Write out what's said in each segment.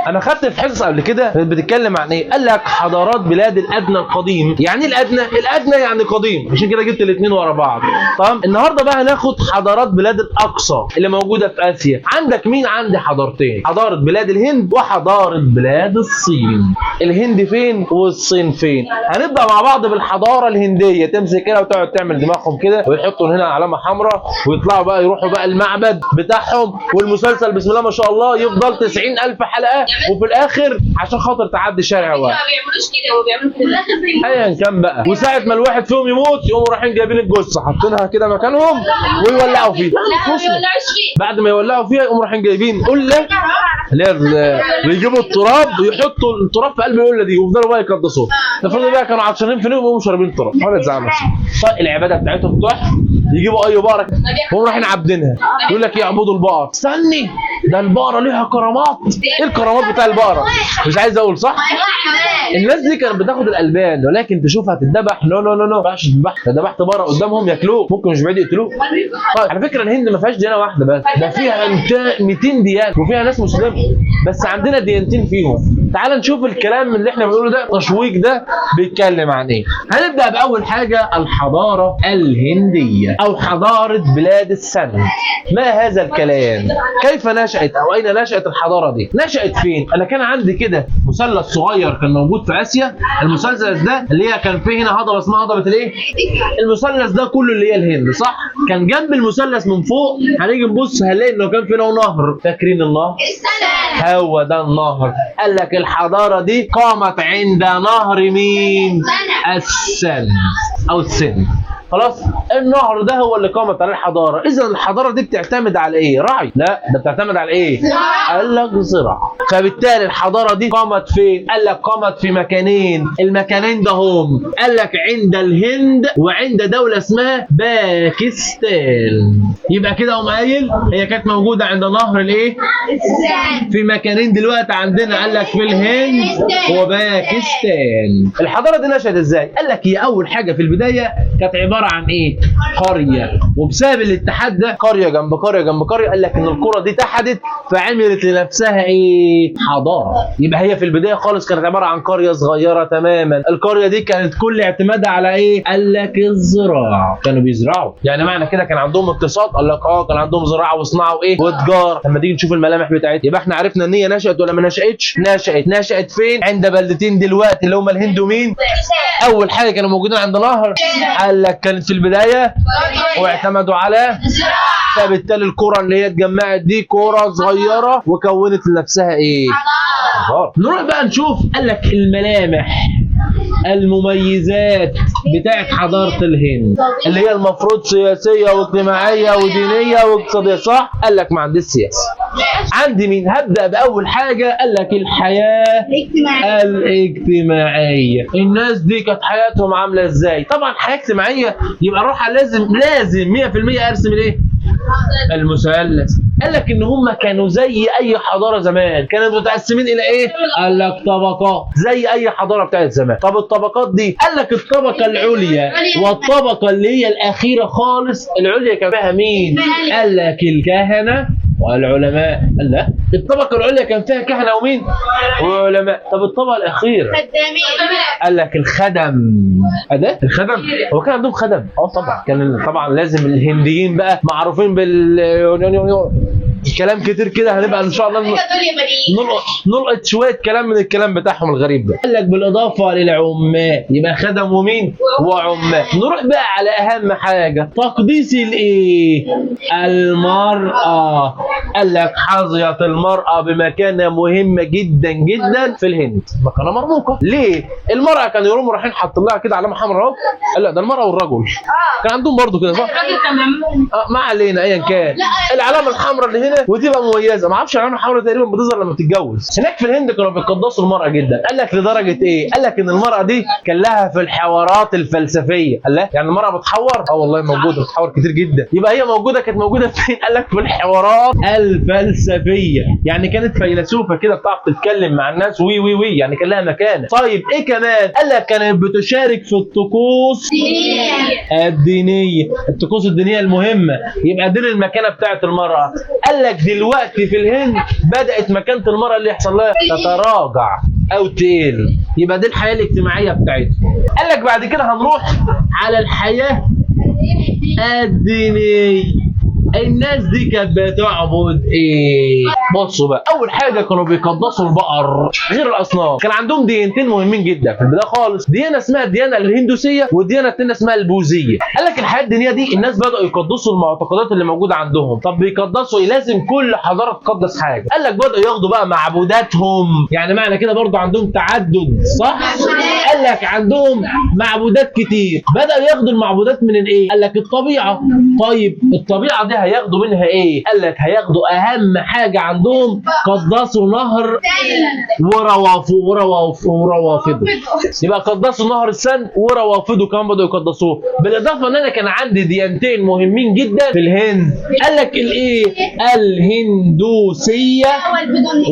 انا خدت في حصص قبل كده بتتكلم عن ايه؟ قال لك حضارات بلاد الادنى القديم. يعني ايه الادنى؟ الادنى يعني قديم، عشان كده جبت الاثنين ورا بعض. تمام. النهارده بقى هناخد حضارات بلاد الاقصى اللي موجودة في اسيا. عندك مين؟ عندي حضارتين، حضارة بلاد الهند وحضارة بلاد الصين. الهند فين والصين فين؟ هنبدا مع بعض بالحضارة الهندية. تمسك كده وتقعد تعمل دماغهم كده ويحطوا هنا علامة حمراء ويطلعوا بقى يروحوا بقى المعبد بتاعهم، والمسلسل بسم الله ما شاء الله يفضل 90,000 حلقة، وفي الاخر عشان خاطر تعدي شارع واحد. ما بيعملوش كده، هو بيعملوا في الاخر زي ايا كان بقى، وساعة ما الواحد فيهم يموت يقوموا رايحين جايبين الجثة حاطينها كده مكانهم ويولعوا فيها. لا ما بيولعوش فيه. بعد ما يولعوا فيها يقوموا رايحين جايبين قلة اللي هي ويجيبوا التراب ويحطوا التراب في قلب القلة دي ويفضلوا بقى يقدسوه. المفروض بقى كانوا عطشانين في نوم ويقوموا شاربين التراب ولا تزعلوا. طيب العبادة بتاعتهم تحفة، يجيبوا اي بقرة وهم رايحين عابدينها، يقول لك يعبدوا البقر. استني، ده البقرة ليها كرامات. ايه الكرامات بتاع البقرة؟ مش عايز اقول صح. الناس دي كانت بتاخد الالبان ولكن تشوفها تتذبح، no no no no، ما ينفعش تذبح. لو ذبحت بقرة قدامهم ياكلوه، ممكن مش بعيد يقتلوه. طيب على فكرة الهند ما فيهاش ديانة واحدة بس، ده فيها 200 ديانة وفيها ناس مسلمة، بس عندنا ديانتين فيهم. تعال نشوف الكلام اللي احنا بنقوله ده، التشويق ده بيتكلم عن ايه. هنبدا باول حاجة، الحضارة الهندية او حضارة بلاد السند. ما هذا الكلام؟ كيف نشأت او اين نشأت الحضارة دي؟ نشأت فين؟ انا كان عندي كده مثلث صغير كان موجود في اسيا، المثلث ده اللي هي كان فيه هنا هضبه اسمها هضبه الايه؟ المثلث ده كله اللي هي الهند صح؟ كان جنب المثلث من فوق هنيجي نبص هنلاقي انه كان في نهر، فاكرين النهر؟ هو ده النهر. قال لك الحضارة دي قامت عند نهر مين؟ السند او السند. خلاص، النهر ده هو اللي قامت عليه الحضارة. اذا الحضارة دي بتعتمد على ايه؟ رعي؟ لا، ده بتعتمد على ايه؟ قال لك زراعة. فبالتالي الحضارة دي قامت فين؟ قال لك قامت في مكانين، المكانين ده هم قال لك عند الهند وعند دولة اسمها باكستان. يبقى كده قوم قايل هي كانت موجودة عند نهر الايه؟ في مكانين دلوقتي عندنا، قال لك في الهند وباكستان. الحضارة دي نشأت ازاي؟ قال لك هي اول حاجة في البداية كانت عبارة عن ايه؟ قرية، وبسبب الاتحاد ده قرية جنب قرية جنب قرية، قال لك ان القرى دي اتحدت فعملت لنفسها ايه؟ حضارة. يبقى هي في البداية خالص كانت عبارة عن قرية صغيرة تماما، القرية دي كانت كل اعتمادها على ايه؟ قال لك الزراعة، كانوا بيزرعوا. يعني معنى كده كان عندهم اقتصاد؟ قال لك اه كان عندهم زراعة وصناعة وايه؟ وتجارة. لما تيجي نشوف الملامح بتاعتها يبقى احنا عرفنا ان هي نشأت ولا ما نشأتش؟ نشأت. نشأت فين؟ عند بلدتين دلوقتي اللي هم الهند ومين؟ اول حاجة كانوا موجودين عند نهر، قال لك كانت في البداية واعتمدوا على، فبالتالي الكره اللي هي اتجمعت دي كره صغيرة وكونت لنفسها ايه؟ حضارة. نروح بقى نشوف قال لك الملامح المميزات بتاعت حضارة الهند اللي هي المفروض سياسية واجتماعية ودينية واقتصادية صح؟ قال لك ما عنديش سياسة. عندي مين؟ هبدأ بأول حاجة، قال لك الحياة الاجتماعية. الناس دي كانت حياتهم عاملة ازاي؟ طبعا حياة اجتماعية يبقى اروح لازم 100% ارسم الايه؟ المثلث. قال لك ان هم كانوا زي اي حضارة زمان، كانوا متقسمين الى ايه؟ قال لك طبقات زي اي حضارة بتاعت زمان. طب الطبقات دي قال لك الطبقة العليا والطبقة اللي هي الاخيرة خالص. العليا كان فيها مين؟ قال لك الكهنة والعلماء. قال لا، الطبقة العليا كان فيها كهنة ومين؟ وعلماء. طب الطبقة الاخيرة قال لك الخدم. أده الخدم، هو كان عندهم خدم؟ اه طبعا كان، طبعا لازم الهنديين بقى معروفين بال كلام كتير كده، هنبقى ان شاء الله نلقط شوية كلام من الكلام بتاعهم الغريب ده. قال لك بالاضافة للعمال، يبقى خدم ومين؟ وعمال. نروح بقى على اهم حاجة، تقديس الايه؟ المراة. قال لك حظيت المراة بمكانه مهمة جدا جدا في الهند، مكانه مرموقة. ليه؟ المراة كانوا يقوموا رايحين حاطين لها كده علامة حمراء اهو. قال لا ده المراة والرجل كان عندهم برضو كده صح؟ الراجل كان بيعمل ما علينا ايا كان، العلامة الحمراء اللي هنا وتبقى مميزة، ما اعرفش العلامة الحمراء تقريبا بتظهر لما بتتجوز. هناك في الهند كانوا بيقدسوا المراة جدا. قال لك لدرجة ايه؟ قال لك ان المراة دي كان لها في الحوارات الفلسفية. قال لا يعني المراة بتحور؟ اه والله موجودة، بتحور كتير جدا. يبقى هي موجودة، كانت موجودة فين؟ قال لك في الحوارات الفلسفية، يعني كانت فيلسوفه كده بتعرف تتكلم مع الناس وي وي وي، يعني كان لها مكانه. طيب ايه كمان؟ قال لك كانت بتشارك في الطقوس الدينية، الطقوس الدينية المهمة. يبقى دي المكانة بتاعت المراة. قال قال لك دلوقتي في الهند بدات مكانه المراة اللي يحصل لها تتراجع او تقل. يبقى دي الحياة الاجتماعية بتاعتهم. قال لك بعد كده هنروح على الحياة الدينية. الناس دي كانت بتعبد ايه؟ بصوا بقى، اول حاجة كانوا بيقدسوا البقر غير الاصنام. كان عندهم ديانتين مهمين جدا في البداية خالص، ديانة اسمها الديانة الهندوسية والديانة الثانية اسمها البوذية. قال لك الحياة الدينية دي الناس بداوا يقدسوا المعتقدات اللي موجودة عندهم. طب بيقدسوا ايه؟ لازم كل حضارة تقدس حاجة. قال لك بداوا ياخدوا بقى معبوداتهم، يعني معنى كده برضو عندهم تعدد صح؟ قال لك عندهم معبودات كتير. بداوا ياخدوا المعبودات من الايه؟ قال لك الطبيعة. طيب الطبيعة دي هياخدوا منها ايه؟ قال لك هياخدوا اهم حاجة عندهم، قدسوا نهر وروافده. يبقى قدسوا نهر السن وروافده كمان بدأوا يقدسوه. بالاضافة ان انا كان عندي ديانتين مهمين جدا في الهند. قال لك الايه؟ الهندوسية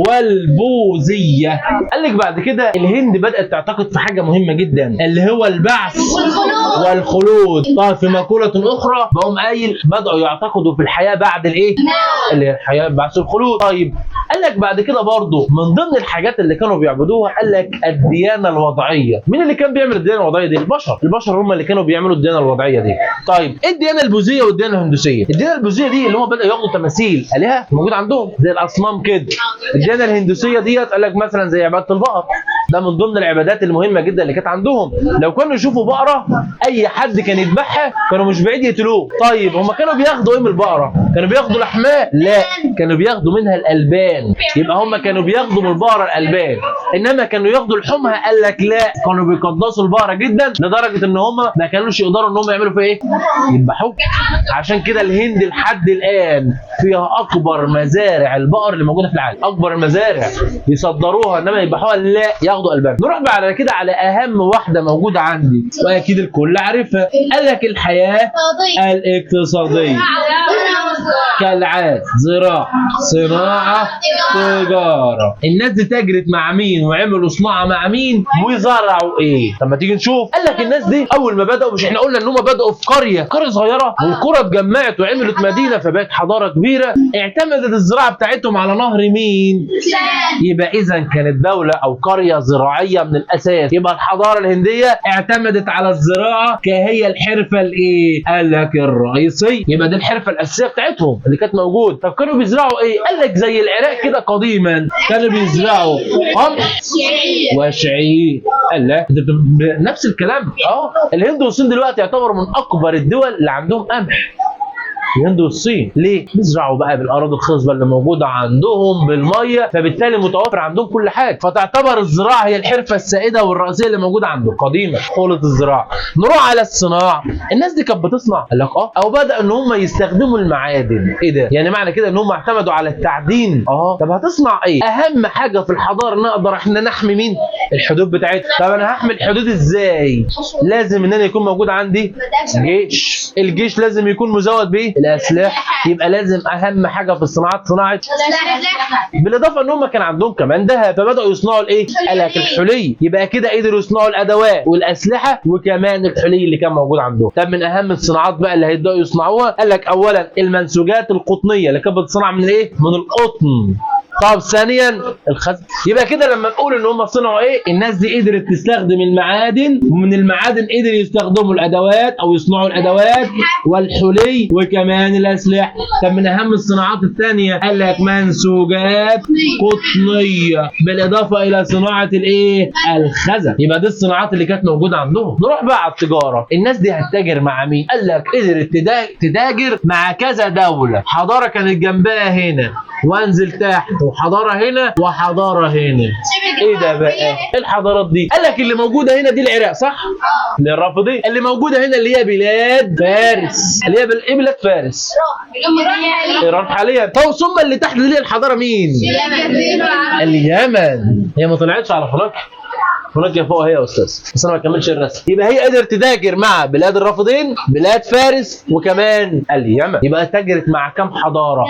والبوذيه. قال لك بعد كده الهند بدأت تعتقد في حاجة مهمة جدا اللي هو البعث والخلود. طيب في مقولة اخرى بقوم قايل بدأوا يعتقدوا في الحياة بعد الايه؟ اللي هي الحياة بعد الخلود. طيب قال لك بعد كده برضه من ضمن الحاجات اللي كانوا بيعبدوها قال لك الديانة الوضعية. مين اللي كان بيعمل الديانة الوضعية دي؟ البشر. البشر هم اللي كانوا بيعملوا الديانة الوضعية دي. طيب ايه الديانة البوذية والديانة الهندوسية؟ الديانة البوذية دي اللي هم بدأوا ياخدوا تماثيل الهه موجود عندهم زي الاصنام كده. الديانة الهندوسية ديت قال لك مثلا زي عباده البقر، ده من ضمن العبادات المهمة جدا اللي كانت عندهم. لو كانوا يشوفوا بقرة اي حد كان يذبحها كانوا مش بعيد يقتلوه. طيب هم كانوا بياخدوا ايه من البقرة؟ كانوا بياخدوا لحماء؟ لا، كانوا بياخدوا منها الالبان. يبقى هم كانوا بياخدوا من البقرة الالبان، انما كانوا ياخدوا لحومها قال لك لا، كانوا بيقدسوا البقرة جدا لدرجة ان هم ما كانوش يقدروا ان هم يعملوا فيها ايه؟ يذبحوه. عشان كده الهند لحد الان فيها اكبر مزارع البقر اللي موجودة في العالم، اكبر المزارع يصدروها، انما يذبحوها لا، ياخدوا البان. نروح بعد كده على اهم واحدة موجودة عندي واكيد الكل عارفها. قال لك الحياة الاقتصادية كالعادة، زراعة، صناعة، تجارة. الناس دي تاجرت مع مين وعملوا صناعة مع مين وزرعوا ايه؟ طب ما تيجي نشوف. قال لك الناس دي اول ما بداوا، مش احنا قلنا ان هم بداوا في قرية صغيرة والقرى اتجمعت وعملت مدينة فبقت حضارة كبيرة. اعتمدت الزراعة بتاعتهم على نهر مين؟ يبقى اذا كانت دولة او قرية زراعية من الاساس. يبقى الحضارة الهندية اعتمدت على الزراعة كهي الحرفة الايه؟ قال لك الرئيسية. يبقى دي الحرفة الاساسية بتاعتهم اللي كانت موجود. طب كانوا بيزرعوا ايه؟ قال لك زي العراق كده قديما كانوا بيزرعوا قمح وشعير. قال لا نفس الكلام. الهند والصين دلوقتي يعتبروا من اكبر الدول اللي عندهم قمح. الهند والصين ليه؟ بيزرعوا بقى بالاراضي الخصبة اللي موجودة عندهم بالمية، فبالتالي متوفر عندهم كل حاجة، فتعتبر الزراعة هي الحرفة السائدة والرئيسيه اللي موجودة عندهم قديما، قوله الزراعة. نروح على الصناعة. الناس دي كانت بتصنع؟ قال لك او بدا ان هم يستخدموا المعادن. ايه ده؟ يعني معنى كده ان هم اعتمدوا على التعدين. طب هتصنع ايه؟ اهم حاجة في الحضارة نقدر احنا نحمي مين؟ الحدود بتاعتنا. طب انا هحمي الحدود ازاي؟ لازم ان انا يكون موجود عندي جيش. الجيش لازم يكون مزود بايه؟ الاسلحة. يبقى لازم اهم حاجة في الصناعات صناعة اسلحة. بالاضافة ان هم كان عندهم كمان ذهب، فبداوا يصنعوا الايه؟ قال لك الحلي. يبقى كده قدروا يصنعوا الادوات والاسلحة وكمان الحلي اللي كان موجود عندهم. طب من اهم الصناعات بقى اللي هيبداوا يصنعوها قال لك اولا المنسوجات القطنيه اللي كانت بتصنع من الايه؟ من القطن. طب ثانيا الخزف. يبقى كده لما نقول ان هم صنعوا ايه؟ الناس دي قدرت تستخدم المعادن، ومن المعادن قدروا يستخدموا الادوات او يصنعوا الادوات والحلي وكمان الاسلحة. طب من اهم الصناعات الثانية قال لك منسوجات قطنيه بالاضافة الى صناعة الايه؟ الخزف. يبقى دي الصناعات اللي كانت موجودة عندهم. نروح بقى على التجارة. الناس دي هتتاجر مع مين؟ قال لك قدرت تتاجر مع كذا دولة. حضارة كانت جنبها هنا وانزل تحت، وحضارة هنا وحضارة هنا. ايه ده بقى؟ ايه الحضارات دي؟ قال لك اللي موجودة هنا دي العراق صح؟ للرافضين. اللي موجودة هنا اللي هي بلاد فارس، اللي هي ايه بلاد فارس؟ ايران حاليا. طب ثم اللي تحت دي الحضارة مين؟ اليمن. هي ما طلعتش على افريقيا. فنيقيا فوق هي يا استاذ، بس انا ما كملتش الرسم. يبقى هي قدرت تتاجر مع بلاد الرافدين، بلاد فارس، وكمان اليمن. يبقى تاجرت مع كم حضارة؟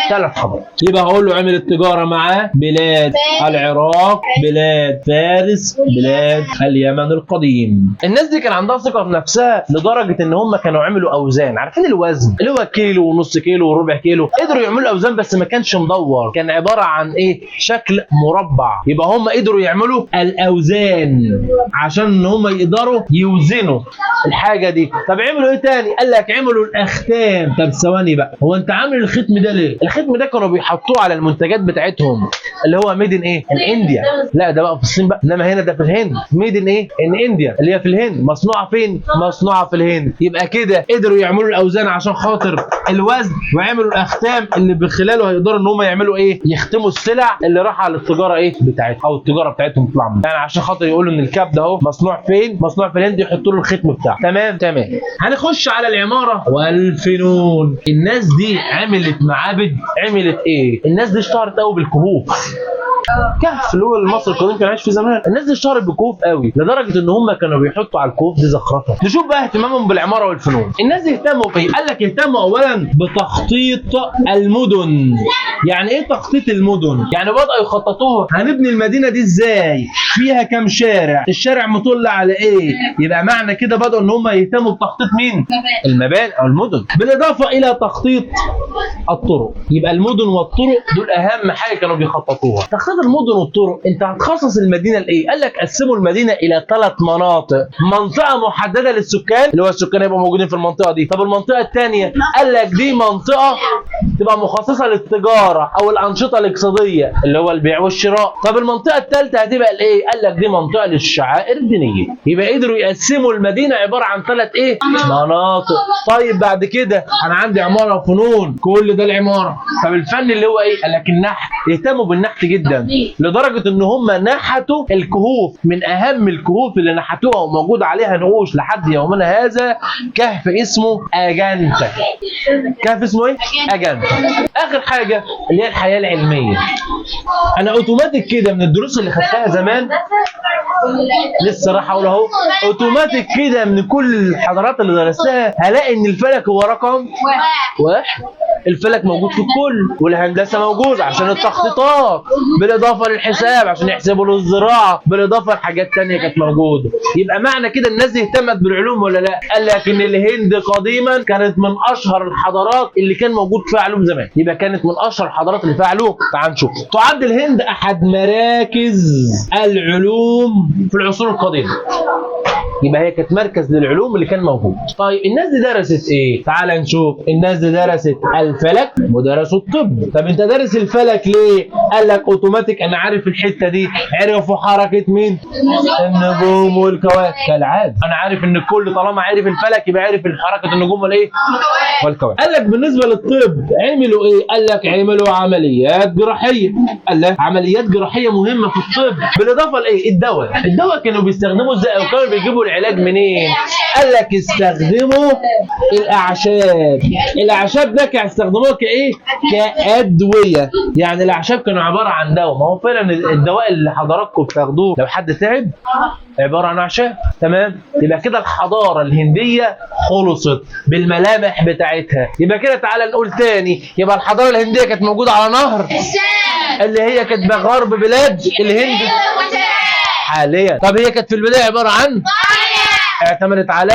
3 حضارات. يبقى هقول له عملت تجارة مع بلاد العراق، بلاد فارس، بلاد اليمن القديم. الناس دي كان عندها ثقة في نفسها لدرجة ان هم كانوا عملوا اوزان. عارفين الوزن اللي هو كيلو ونص كيلو وربع كيلو؟ قدروا يعملوا اوزان بس ما كانش مدور، كان عبارة عن ايه؟ شكل مربع. يبقى هم قدروا يعملوا الاوزان عشان ان هم يقدروا يوزنوا الحاجة دي. طب عملوا ايه تاني؟ قال لك عملوا الاختام. طب ثواني بقى، هو انت عامل الختم ده ليه؟ الختم ده كانوا بيحطوه على المنتجات بتاعتهم اللي هو made in ايه؟ in India. لا ده بقى في الصين بقى، انما هنا ده في الهند. made in ايه؟ in India اللي هي في الهند. مصنوعة فين؟ مصنوعة في الهند. يبقى كده قدروا يعملوا الاوزان عشان خاطر الوزن، وعملوا الاختام اللي بخلاله هيقدروا ان هم يعملوا ايه؟ يختموا السلع اللي راح على التجارة ايه بتاعتهم، او التجارة بتاعتهم تطلع منها. يعني عشان خاطر يقولوا ان الكاب ده اهو مصنوع فين؟ مصنوع في الهند، يحطوا له الختم بتاعه. تمام تمام. هنخش على العمارة والفنون. الناس دي عملت معابد، عملت ايه؟ الناس دي اشتهرت قوي بالكهوف. كهف اللي هو المصري القديم كان عايش فيه زمان. الناس دي اشتهرت بالكهوف قوي لدرجة ان هم كانوا بيحطوا على الكهوف دي زخرفه. نشوف بقى اهتمامهم بالعماره والفنون. الناس دي اهتموا بايه؟ قال لك اهتموا اولا بتخطيط المدن. يعني ايه تخطيط المدن؟ يعني بدأوا يخططوها، هنبني المدينة دي ازاي؟ فيها كام شارع؟ الشارع مطل على ايه؟ يبقى معنى كده بدأوا ان هم يهتموا بتخطيط مين؟ المباني او المدن، بالاضافة الى تخطيط الطرق. يبقى المدن والطرق دول اهم حاجة كانوا بيخططوها. تخطيط المدن والطرق، انت هتخصص المدينة لايه؟ قال لك قسموا المدينة الى 3 مناطق، منطقة محددة للسكان اللي هو السكان يبقوا موجودين في المنطقة دي. طب المنطقة الثانية قال لك دي منطقة تبقى مخصصة للتجارة او الانشطة الاقتصادية اللي هو البيع والشراء. طب المنطقة الثالثة هتبقى الايه؟ قال لك دي منطقة للشعائر الدينية. يبقى قدروا يقسموا المدينة عبارة عن 3 ايه؟ مناطق. طيب بعد كده انا عندي عمارة وفنون، كل ده العمارة. طب الفن اللي هو ايه؟ قال لك النحت. يهتموا بالنحت جدا لدرجة ان هم نحتوا الكهوف. من اهم الكهوف اللي نحتوها وموجود عليها نقوش لحد يومنا هذا كهف اسمه اجانتا. كهف اسمه ايه؟ اجانتا. اخر حاجة اللي هي الحياة العلمية. انا اوتوماتيك كده من الدروس اللي خدتها زمان، لسه راح اقول اهو، اوتوماتيك كده من كل الحضارات اللي درستها هلاقي ان الفلك هو رقم 1. الفلك موجود في الكل، والهندسة موجود عشان التخطيطات، بالاضافة للحساب عشان يحسبوا للزراعة، بالاضافة لحاجات ثانية كانت موجودة. يبقى معنى كده الناس دي اهتمت بالعلوم ولا لا؟ قال لك ان الهند قديما كانت من اشهر الحضارات اللي كان موجود فيها علوم زمان. يبقى كانت من اشهر الحضارات اللي فيها علوم. تعال نشوف. تعد الهند احد مراكز العلوم في العصور القديمة. يبقى هي كانت مركز للعلوم اللي كان موجود. طيب الناس دي درست ايه؟ تعال نشوف. الناس دي درست الفلك ودرسوا الطب. طب انت دارس الفلك ليه؟ قال لك اوتوماتيك انا عارف الحتة دي. عرفوا حركة مين؟ النجوم والكواكب. كالعادة انا عارف ان الكل طالما عرف الفلك يبقى عرف حركة النجوم والايه؟ والكواكب. قال لك بالنسبة للطب عملوا ايه؟ قال لك عملوا عمليات جراحية. قال لك عمليات جراحية مهمة في الطب، بالاضافة لايه؟ الدواء. الدواء كانوا بيستخدموه ازاي او كانوا بيجيبوا العلاج منين؟ قال لك استخدموا الاعشاب. الاعشاب ده كانوا استخدموها كايه؟ كادويه. يعني الاعشاب كانوا عبارة عن دواء. ما هو فعلا الدواء اللي حضراتكم بتاخدوه لو حد تعب عبارة عن اعشاب. تمام؟ يبقى كده الحضارة الهندية خلصت بالملامح بتاعتها. يبقى كده تعالى نقول تاني، يبقى الحضارة الهندية كانت موجودة على نهر اللي هي كانت بغرب بلاد الهند حاليا. طب هي كانت في البداية عبارة عن اعتمدت على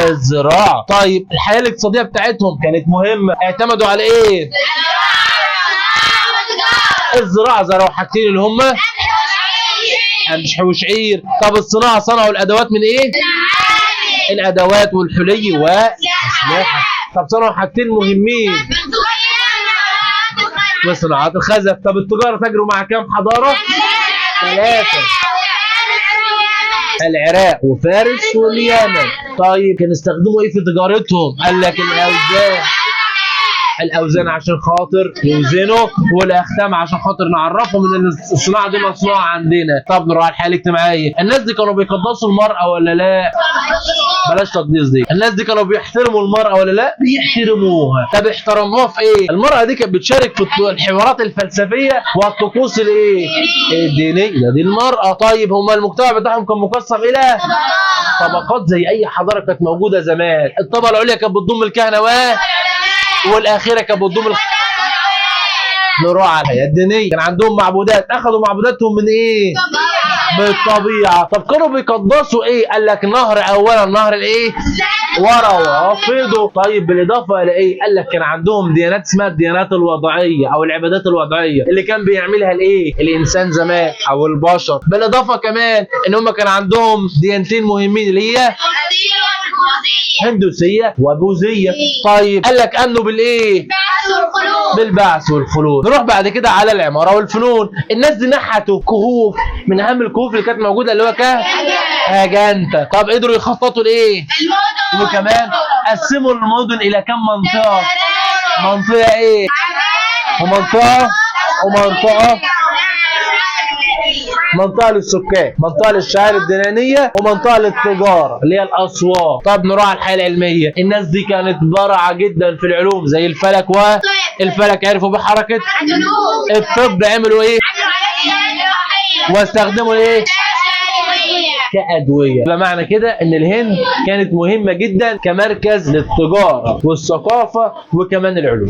الزراعة. طيب الحياة الاقتصادية بتاعتهم كانت مهمة، اعتمدوا على ايه؟ الزراعة، زرعوا حاجتين اللي هم قمح وشعير. طب الصناعة صنعوا الادوات من ايه؟ الادوات والحلي والاسلحة. طب صنعوا حاجتين مهمين وصناعات الخزف. طب التجارة تاجروا مع كام حضارة؟ 3، العراق وفارس واليمن. طيب كانوا استخدموا ايه في تجارتهم؟ قال لك الاوزان. الاوزان عشان خاطر يوزنوا، والاختام عشان خاطر نعرفهم ان الصناعة دي مصنوعة عندنا. طب نروح على الحياة الاجتماعية. الناس دي كانوا بيقدسوا المراة ولا لا؟ بلاش تقديس دي. الناس دي كانوا بيحترموا المراة ولا لا؟ بيحترموها. طب احترموها في ايه؟ المراة دي كانت بتشارك في الحوارات الفلسفية والطقوس الايه؟ الدينية. ده دي المراة. طيب هما المجتمع بتاعهم كان مقسم الى طبقات زي اي حضارة كانت موجودة زمان. الطبقة العليا كانت بتضم الكهنة والاخرة كانت بتضم نروح على الحياة الدينية. كان عندهم معبودات، اخذوا معبوداتهم من ايه؟ من الطبيعة. طب كانوا بيقدسوا ايه؟ قال لك نهر، اولا نهر الايه؟ وروافده. طيب بالاضافة الى ايه؟ قال لك كان عندهم ديانات اسمها الديانات الوضعية او العبادات الوضعية اللي كان بيعملها الايه؟ الانسان زمان او البشر. بالاضافة كمان ان هم كان عندهم ديانتين مهمين اللي هي هندوسيه وبوذيه. طيب قال لك امنوا بالايه؟ بالبعث والخلود. نروح بعد كده على العمارة والفنون. الناس دي نحتوا كهوف، من اهم الكهوف اللي كانت موجودة اللي هو كهف اجانتا. طب قدروا يخططوا لايه؟ وكمان قسموا المدن الى كم منطقة؟ منطقة ايه؟ ومنطقة ومنطقة، منطقة للسكان، منطقة للشعائر الدينية، ومنطقة للتجارة اللي هي الاسواق. طب نروح على الحياة العلمية. الناس دي كانت بارعه جدا في العلوم زي الفلك، والفلك عرفوا بحركة الطب، عملوا ايه؟ واستخدموا ايه؟ كأدوية. بمعنى كده ان الهند كانت مهمة جدا كمركز للتجارة والثقافة وكمان العلوم.